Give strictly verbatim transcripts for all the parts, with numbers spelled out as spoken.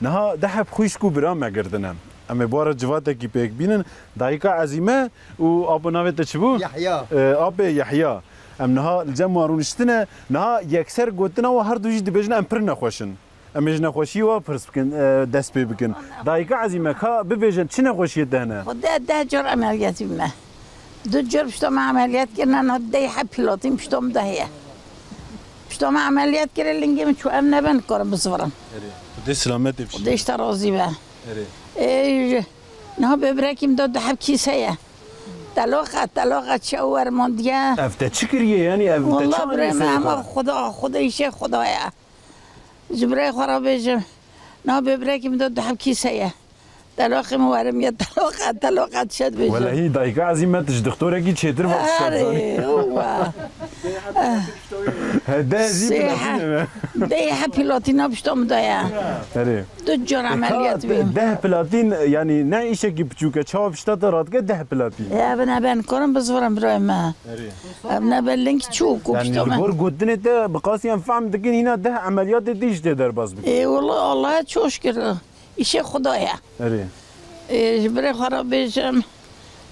Niha deh heb xwişk û bira me girtine. Em ê bi we re civatekî pêk bînin. Dayika Ezîme û apo navê te çi bû? Yehya. Ee, apê Yehya. Em niha li cem wan rûniştine. Niha yekser gotina we her du jî dibêjin em pir nexweş in. Em ê ji nexweşiyê we pirs bikin, e, dest pê bikin. Dayika Ezîme, ka bibêje çi nexweşiyê te hene? Xwedê deh car emeliyatî me. Du car pişta me emeliyat kirine, niha deh heb pilatîn pişta min de heye. Pişta me emeliyat kire, lingê min çû, ev nebe nikarim bizivirim. Erê. Xwedê selametê bişîne. Xwedê ji te razî be. Erê. Ê, niha böbrekî min de du heb kîse ye. Teloqa, teloqa çew wermandiye. Ev te çi kiriye, yanî ev te çi Wallah anîye birê me, serê hema xwe? Xuda, Xuda îşê Xuda ye. Ji birê xwe re bêjim, niha böbrekî min de du heb kîse ye. Teloqê min werim ye, teloqa, teloqa çi dibêjim. Welehî dayika Ezîme, tu ji dixtorekî çêtir ve tişt zanî. Erê, wa. He, deh zî Sê platîn he-, e me. Deh heb platîna pişta min de ye. Erê. Du car E, ka emeliyat bîm. Deh platîn, yanî ne îşekî piçûk e, çawa pişta te radike deh platîn? E, ev nebe nikarim bizivirim birayê me. Erê. Ev nebe ling çû ku Yanî pişta li me. Gor gotinê te bi qasî em fehm dikin, hîna deh emeliyatê te jî tê derbas bikin. Ê, wala Allah çok şükür. Îşê Xuda ye. Erê. Ê, ji birê xwe re bêjim,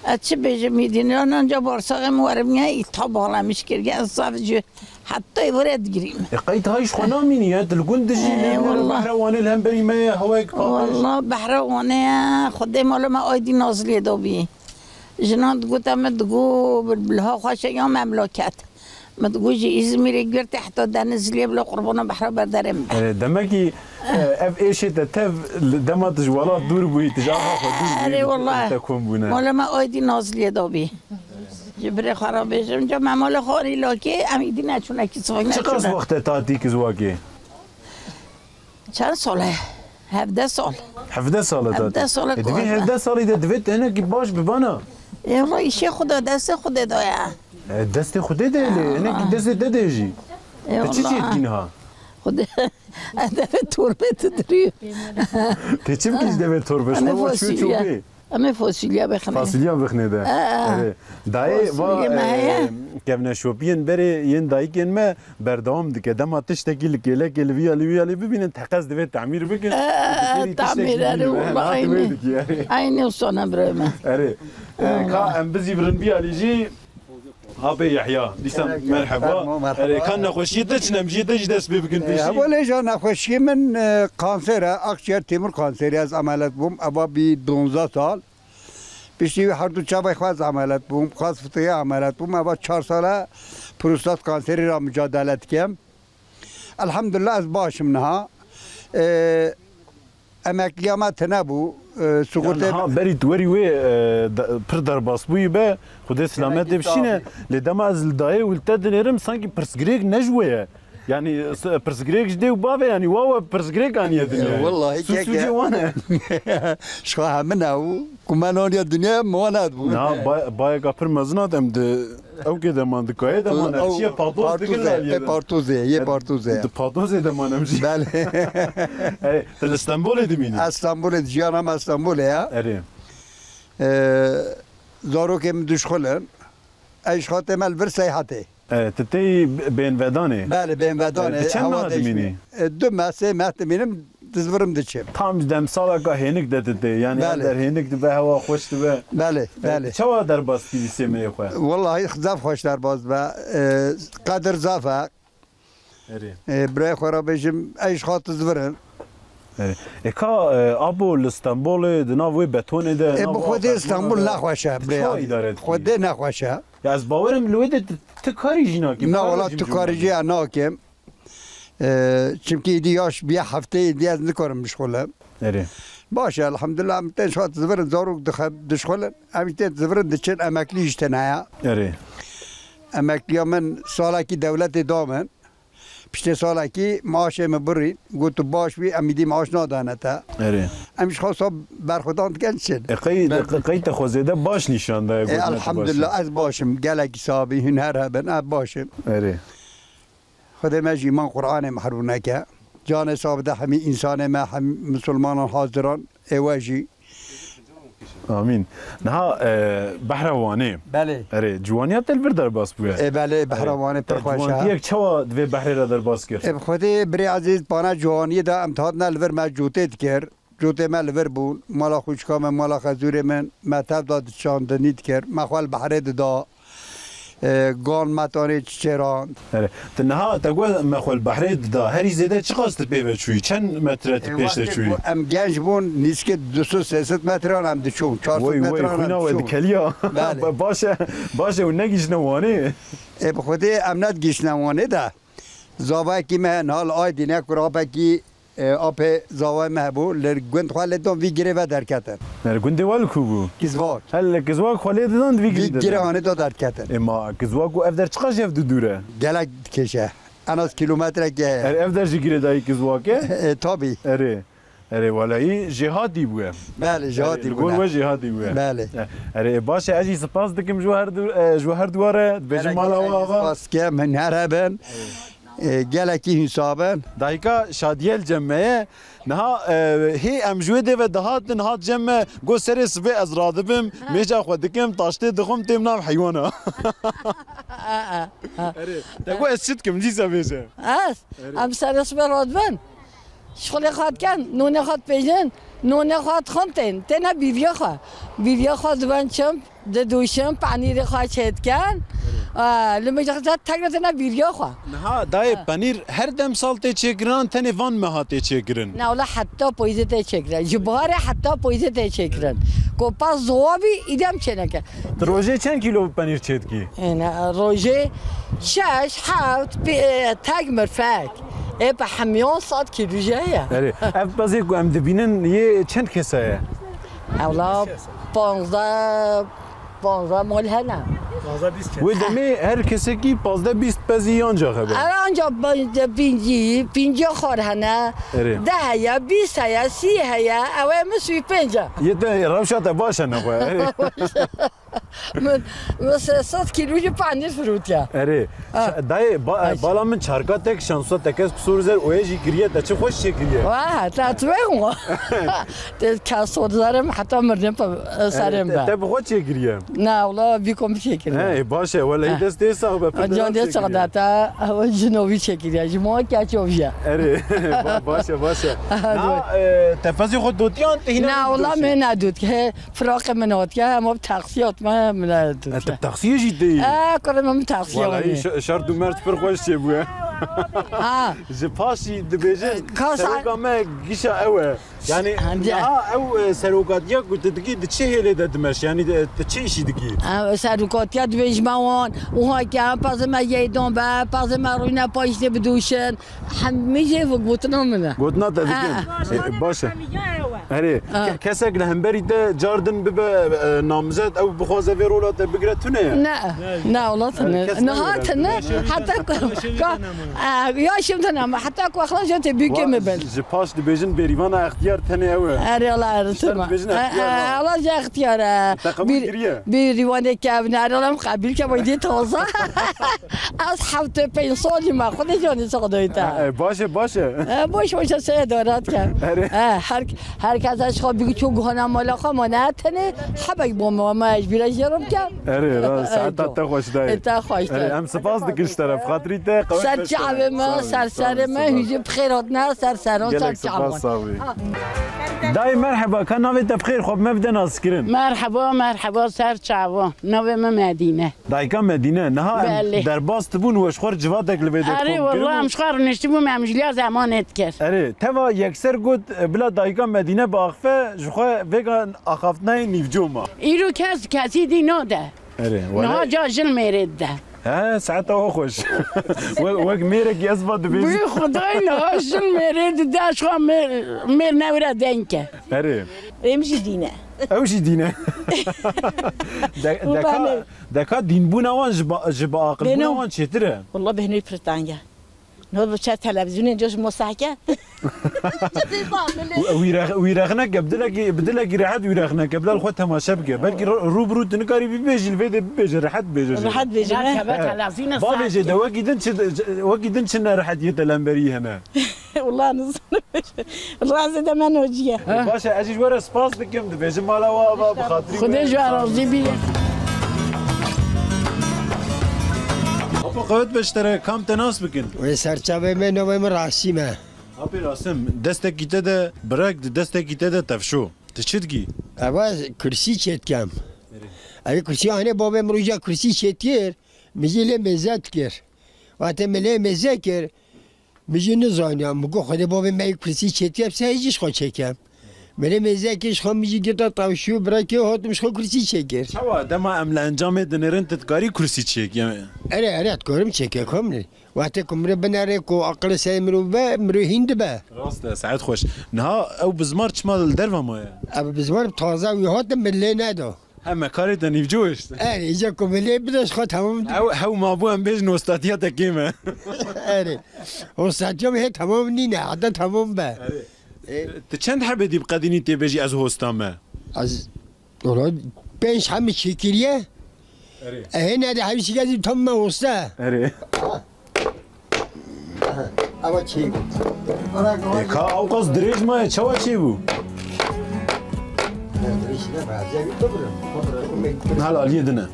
ez çi bêjim, îdî ne, anca barsaxê min werimiye, îta bağlamış kiriye, ez zaf ji heta êvarê digirîm. E, qey tu hay ji xwe namînî ye, tu li gund dijî, Ê, ne, ne, wallah. Behra Wanê li hemberî me ye, hewayek paqij. Wallah, behra Wanê ye, Xwedê mala me aydî naziliyê dabî. Jina digot, em digo, bilha xweş e ya memleket. Min digot, ji Îzmîrê girtî heta Denizliyê bila qurbana behra berderê min be. Erê, demekî, e, ev êşê te tev li dema tu ji welat dûr bûyî, tu ji axa xwe dûr bûyî, Erê, wallah. Te kom bûne. Mala me aydî naziliyê dabî. Ji birê xwe re bêjim, ca me mala xwe anî lakê, em îdî neçûne kî sivak neçûne. Çiqas wext e tatî kizwakê? Çend sal e? Hevdeh sal. Hevdeh sal e Hevdeh tatî. Sal e E, ku divê hevdeh. Hevdeh salî de divê tu hinekî baş bibana. E, valla îşê Xuda, destê Xwedê de ye. E, destê Xwedê de lê, hinekî Ha. Destê te de jî. E, Te çi valla. Çêdikî niha? Xwedê, ez devê torbe tu dirî. Te çi bikî ji devê torbe? Ji Em ê xwe çû fasulye. Çopê. Em ê fasulye bixinê. Fasulya bixinê de. Ee, Erê. Dayê va, fasulye me heye. E, kevneşopiyên berê yên dayikên me berdewam dike. Dema tiştekî li kêlekê li vî alî, vî alî bibînin, teqez divê temîr bikin. Ee, Dikêrî tamîr, tiştekî erê, bînin. Wala Ha, tu wê eynî. Dikî, erê. Eynî wisa ne birayê me. Erê. E, Wala. Ka em bizîvirin vî alî jî. Apê Yehya, dîsan Gerek yok. Merheba. Fermo, merheba. Erê, ka nexweşiyê te çi ne, em jê te jî dest pê bikin E, pêşî. Hevalê ja nexweşiyê min, e, kanser e, akciğer tümör kanseri, ez ameliyat bûm, eva bî donzdeh sal. Piştî wî her du çavê xwe ez ameliyat bûm, kas fitiyê ameliyat bûm, eva çar sal e prostat kanserî re mücadele dikim. Elhamdulillah ez baş im niha. E, Emekliya me tune bû. E, Sigortê Yani ha berî tu werî wê, e, de, pir derbas bûyî be, Xwedê silametê Emekli bişîne. Tabi. Lê dema ez li dayê û li te dinêrim, sankî pirsgirêk ne ji we ye. Yani s-, pirsgirêk ji dê û bavê, yani wa we pirsgirêk aniye dinyayê. E, wallahî Sû-, keke. Sûcê wan e. Ji xwe hemin e û ku me naniya dinyayê, me wan nedibû. Na, ba-, bayeka pir mezin hat em di Ew kê deman dikayê deman Ew ev çiye, patoz dikin partûz e, aliyê ê de. Partûz ê, yê E, partûz e. Di patozê deman em jî. Belê. Erê, tu li Stenbolê dimînî? Ez Stenbolê, jiyana me Stenbolê ya. Erê. Ee, zarokê min dişxulin. Ey ji xatê me li vir seyhetê. E, tu tê bênvedanê? Belê, bênvedanê. E, tu çend Hewa meha dimînî? Değişmiyor. E, du meh, sê meh dimînim. Dizivirim diçim. Tam ji demsaleka hênik de tu tê. Yani Belê. Ev der hênik dibe, hewa xweş dibe. Belê, E, belê. Çawa derbas dikî sêmeyê xwe? Wallahî zaf xweş derbas dibe. E, qedir zaf e. Erê. E, birayê xwe re bêjim, ey ji xwe dizivirin. Erê. E, ka, e, apo li Stenbolê, di nav wê betonê de, E, nav bi wê Xwedê apartmana Stenbol de, nexweş e, tu birayê çawa azîz. Îdare dikî? Xwedê nexweş e. Ya ez bawerim li wê de tu, tu karî jî nakî, Na, para wala jî tu karî jî ya nakim. E, çimkî îdî yaş bîye heftê, îdî ez nikarim bişxulim. Erê. Baş e, elhamdulillah, em tên şat zivirin, zarok dixe-, dişxulin, em tên zivirin diçin, emeklî jî tune ya. Erê. Emekliya min salekî dewletê da min. Piştê salekî maaşê min birî, got tu baş bî, em îdî maaş nadane te. Erê. Em ji xwe sab berxwedan dikin çin. E, qey, Ben- qey te xwe zêde baş nîşan daye, E, got ne tu baş elhamdulillah, bî. Ez baş im. Gelekî sabî, hûn her hebin, ez baş im. Erê. Xwedê me ji îman Qur'anê mehrûm neke. Canê sabide hemî însanê me, hem misilmanan haziran, ê we jî. Amîn. Niha, e, behra Wanê. Belê. Erê, ciwaniya te li vir derbas bûye. E, belê, behra Wanê pir xweş e. Ciwantiyek çawa di vê behrê re derbas kir? E, bi xwedê birê ezîz bana ciwaniyê de em hatine li vir me cotê dikir. Cotê me li vir bûn. Mala xwişka min, mala xezûrê min, me tev da diçandinî dikir. Me xwe li behrê dida. E, gan me tanê çiçêran. Erê, tu niha te got me xwe li behrê dida. Herî zêde çiqas tu pê ve çûyî? Çend metre tu E, pêş de wextê çûyî? ku em genc bûn, nîskê du sed sê sed metran em diçûn. Çar sed Wey, wey, metran em xwîna we diçûn. dikeliya. Belê. Ba-, baş e, baş e, û negihiştine Wanê. E, bi xwedê em nedigihiştine Wanê de. Zavayekî me niha li Aydîn e, kurapekî, e, apê zavayê me hebû, li gund xwe lê don vî girê ve derketin. Erê, gundê we li ku bû? Kizwak. He, li Kizwak xwe lê didan di vî Vî girî de girê de. Anê da derketin. E, ma Kizwak û ev der çiqas ji hev dû dûr e? Gelek dikêşe. En az kilometrek e. Erê, ev der jî girêdayî Kizwak e? E, tabî. Erê. Erê, welehî jêhatî bûye. Belê, jêhatî Erê, li gor bûne. we jêhatî bûye. Belê. E, erê, baş e, ez jî spas dikim ji we her du, e, ji we her duwa re. Dibêjim Gelek mala we gelek ava. Spas dikim, hûn her hebin. E, gelekî hûn sax bin. Dayika Şadiye li cem me ye. Niha, e, hê em ji wê dê ve dihatin, hat cem me, got serê sibê ez radibim, Ha. mêja xwe dikim, taştê dixwim, têm nav heywana. Ha, ha, ha. Erê, te got ez çi dikim, dîsa bêje. Ez? Erê. Em serê sibê radibin. Şixulê xwe dikin, nûnê xwe dipêjin, nûnê xwe dixwin tên, têne bîriya xwe. Bîriya xwe dibin çimp, didûşin, penîrê xwe çêdikin. Aa, li mêja xwe tek re têne bîriya xwe. Niha dayê Ha. penîr her demsal tê çêkirin, an tenê van meha tê çêkirin? Ne, wela heta poyzê tê çêkirin. Ji biharê heta poyzê tê çêkirin. Ku pas ziwa bî, îdem çêneke. Tu rojê çend kîlo penîr çêdikî? Ê, ne, rojê şeş, heft, pê-, e, tek mirfek. Ê, bi hemiyan sed kîlo jê heye. Erê, ev pezê ku em dibînin yê çend kesa ye? Ewla panzdeh, panzdeh mal hene. Wê demê her kesekî pazdeh bîst pezî ancax hebe. Ev anca pêncî, pêncî xwar hene. Erê. Deh heye, bîst heye, sî heye, ew ê min sî pênc e. Yê te rewşa te baş e nexwe. Erê. Min, min sê sed kîlo jî panîr firotiye. Erê. Ha. Şa-, dayê, ba-, Ay. bala min çarka tek şansa tekez pisor zer oye jî kiriye, te çi xweş çê kiriye. Wa, te tu wê xwe. Te kes sor zerim heta mirdin pe, serê min Erê, te, be. te bi xwe çê kiriye. Na, wala, vî kom çê kiriye. He, baş e, wele Ha. destê sax be, Can pindera dê çê sax kiriye. da, ta, ew ji novî çê kiriye, ji mo ke çovî ye. Erê, ba-, baş e, baş e. Ha, Na, dur. e, te pezê xwe dotiyan, te hîna Na, wala, dotiye. me ne dot. He, Firaqê min hatiye, hema bi taksî hatime, min E, tu taksiyê jî tê? E, kurê min, min taksî Walayi wanî. şe-, şert û merc pir xweş çêbûye. Ha. Ji paş jî dibêjin, E, kas seroka me gişa ew e. Yani, Ha, de- niha ew, e, serokatiya ku tu dikî, di çi hêlê de dimeş? Yani, de, tu çi îşî dikî? E, serokatiya dibêjime wan, wiha ke, pezê me yeydan be, pezê me rûne payîştê bidûşin. Hemî jê gotina min e. Gotina te dikin. Ha. E, baş e. Erê, Ha. ke-, kesek li hemberî te cardin bibe, e, namzet, ew bixwaze vê rola te bigire tune ye? Ne, ne, wela tune. Kes Niha newire. tune, heta ku, ka, e, ya şim tune ama heta ku exla jê te bîkê Wa-, min bin. Ji paş dibêjin bêrîvana extiyar tenê ew e. Erê, wela erê Ji te tune. dibêjin E, extiyar e, ha. Wela jê extiyar e. Te qebûl Bir, kiriye? bir rîwanê kevne, erê, wela min qebîl ke, weydiye taze. Ez heft û pênc salî me, Xwedê canê sax doyî te. E, e, baş e, baş e. E, boş boş e, seye darat ke. Erê. E, her, her kes ez xwe bigî çû guhana mala xwe, ma ne tenê, hebek bo me, ma ez bîra jê re bikem. Erê, ra, E, saeta e, te xweş dayê. E, te xweş Erê, dayê. em spas dikin ji te re, bi xatirî te, qewet Ser beş çavê te. me, Sağ ol, ser sağ ol, serê me, sağ ol. hûjê bi xêr hatina, ser seran, Gelek ser çavan. spas, sağ ol. Ha. Dayê merheba, ka navê te bi xêr, xwe bi me bide naskirin. Merheba, merheba, ser çavan. Navê me Medîne. Dayika Medîne, niha em Belê. derbas dibûn, we ji xwe re civatek li vê derê Erê, kom wallah, kiribû? em ji xwe re rûniştibûn, em ji liya zemanê dikir. Erê, teva yekser got, bila dayika Medîne biaxife, ji xwe vêga axaftinayê nîvcoma. Îro kes kesî dî nade. Erê, Niha wele- ca jin mêrê dide. He, saeta o xweş. We-, wek mêrekî ez va dibêjim. Bi Xwedayê niha jin mêrê dide, ji xwe mêr, mêr newire denk e. Erê. Em jî dîne. Ew jî dîne. De-, deka, Belê. deka dînbûna wan ji ba-, ji biaqilbûna Bêno. wan çêtir e. Wallah bêhnoyî pir teng e. No bi çer televîzyonê, ca ji mosehke. Wî rex-, wî rexneke, bi dilekî, bi dilekî rehet wî rexneke, bila li xwe temaşe bike. Belkî ro-, rû bi rû tu nikarî bibêjî, li vê de bibêje, rehet bêje jê. Rehet bêje, ne? Keve He. televîzyonê Bavê saet jê de wekî din çi, wekî din çi nerehetiyê te lemberî hene? Wela nizanim. Wela zêde me nociye. Baş e, ez jî ji we re spas dikim. Dibêjim mala we ava bi xatirî Xwedê we ji we razî bî. Apo qewet be ji te re, kam te nas bikin? Wê serçavê me, navê min Rasim e. Apê Rasim, destekî te de birek, di destekî te de tevşo. Tu çi dikî? Eva kursî çêtkem. Erê. Evê kursî hane babê min roja kursî çêtkir, min jî lê mêze dikir. Wate min lê mêze kir, min jî nizaniya. Min got, Xwedê babê me yê kursî çêtkir, se jî ji xwe çêkem. Min lê mêze kir, ji xwe min jî girta tavşî û birekê hatim ji xwe kursî çêkir. Çawa dema em li encamê dinêrin, tu dikarî kursî çêkî? Erê, erê, dikarim çêke, komrê. Wextê ku mirov binere ku aqilê serê mirov be, mirov hîn dibe. Rast e, saet xweş. Niha ew bizmar çima li derve maye? Ev bizmar taze wî hatin min lê neda. He, me karê te nîvco hişt. Erê, îca ku min lê bide ji xwe temam dibe. Ew hew mabû em bêjin ostatiya te kêm e. Erê. Ostatiya min hê temam nîne, heta temam be. Erê. E. Tu çend hebê dî bi qedînî tê bêjî ez hosta me? Ez Wala pênc hemî çêkiriye. Erê. Ehê, ne de hemî çî gezî tam me hosta. Erê. Ama çê. E, ka ew qas dirêj maye, çawa çê bû? Ne, dirêj ne be, ez ê bibrim, bibrim, bibrim. Hal aliyê din e.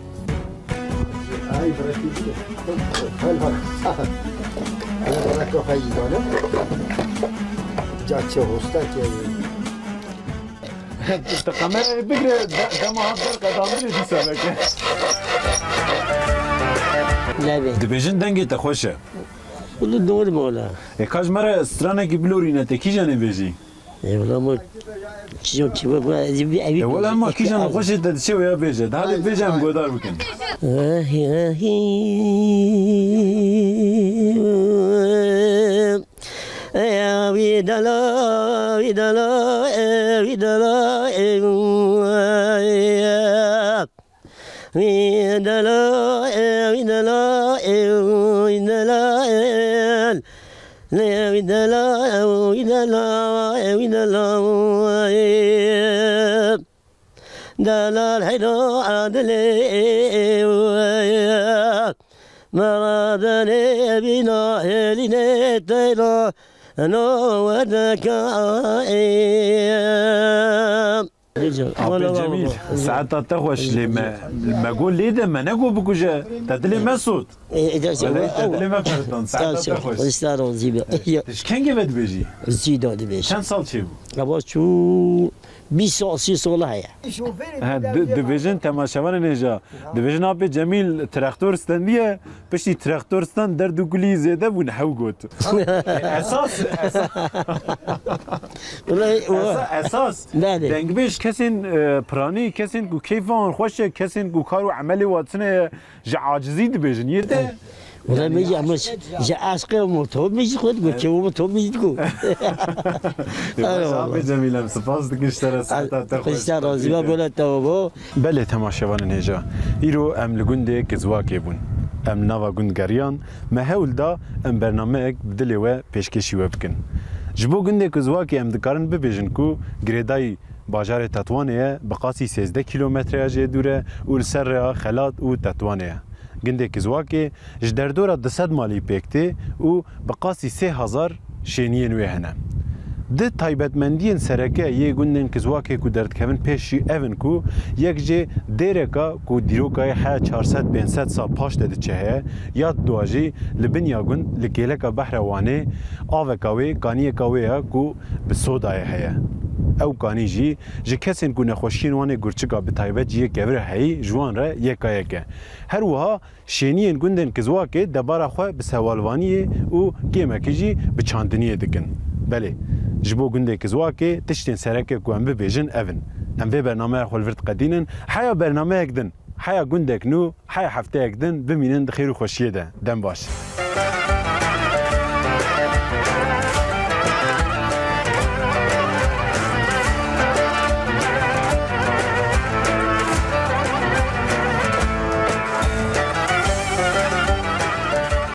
Ay, bırakayım. Hal bak. Hal bırak kafayı bana. Caçı hosta ki. Tu kamerayê bigire, de-, dema hat ber qedandinê dîsa veke. Nebê. Dibêjin dengê te xweş e. Wilo normal e. E, ka ji me re stranekî bilorîne, te kîjanê bêjî? E, wila ma kîjan kî bû, ez ê bî-, E, wila ma kîjan xweşê te diçe wêya bêje. Daha dê bêje em godar bikin. Wî dela, wî dela, e, wî dela, e, wî dela, e, wî dela, e, wî dela, e, wî dela, e, wî dela, e, wî dela, e. Delal heyna adilê, meradenê bîna hêlînê teyna, no wedeka. Apê Cemîl, saeta te xweş lê me, me got lê de me nego bikuje, te dilê me sot. E, e, Wele, te dilê me pertan, saeta te xweş. Xwesta razî be. Tu ji kengê ve dibêjî? Zî de dibêjî. Çend sal çêbû? Eva çû bîst sal, sî sal heye. He, di-, dibêjin temaşevanên hêja. Dibêjin apê Cemîl traktor stendiye, piştî traktor stand derd û kulî zêde bûn, hew got. Esas, esas, Wele, esa-, esas. Belê. Dengbêj kesên, e, piranî, kesên ku keyfa wan xweş e, kesên ku kar û emelê wa tune ye, ji acizî dibêjin. Yê te? Wele me jî, ama ji, ji eşqê motor me jî xwe digot, çewo motor me jî digot. Eyvallah. Baş, Apê Cemîl, em spas dikin ji te re, saeta te xweş. Xwesta razî be, gola te ava. Belê, temaşevanên hêja. Îro em li gundê Kizwakê bûn. Em li nava gund geriyan, me hewl da em bernameyek bi dilê we pêşkêşî we bikin. Ji bo gundê Kizwakê em dikarin bibêjin ku girêdayî bajarê Tetwanê ye, bi qasî sêzdeh kîlometreya jê dûr e û li ser rêya Xelat û Tetwanê ye. Gundê Kizwakê ji derdora du sed malî pêk tê û bi qasî sê hezar şêniyên wê hene. Di taybetmendiyên sereke yê gundên Kizwakê ku derdikevin pêş jî ev in ku yek jê dêreka ku dîroka wê heya çar sed pênc sed sal paş de diçe heye, ya diduwa jî li bin ya gund li kêleka behra Wanê aveka wê, kaniyeka wê ye ku bi soda ye heye. Ew kanî jî ji kesên ku nexweşiyên wan ê gurçika bi taybet jî yê kevira heyî ji wan re yeka yek e. Her wiha şêniyên gundên Kizwakê debara xwe bi sewalvaniyê û kêmekî jî bi çandiniyê dikin. Belê, ji bo gundê Kizwakê tiştên sereke ku em bibêjin ev in. Em vê bernameya xwe li vir diqedînin. Heya bernameyek din, heya gundek nû, heya hefteyek din, bimînin di xêr û xweşiyê de. Dem baş.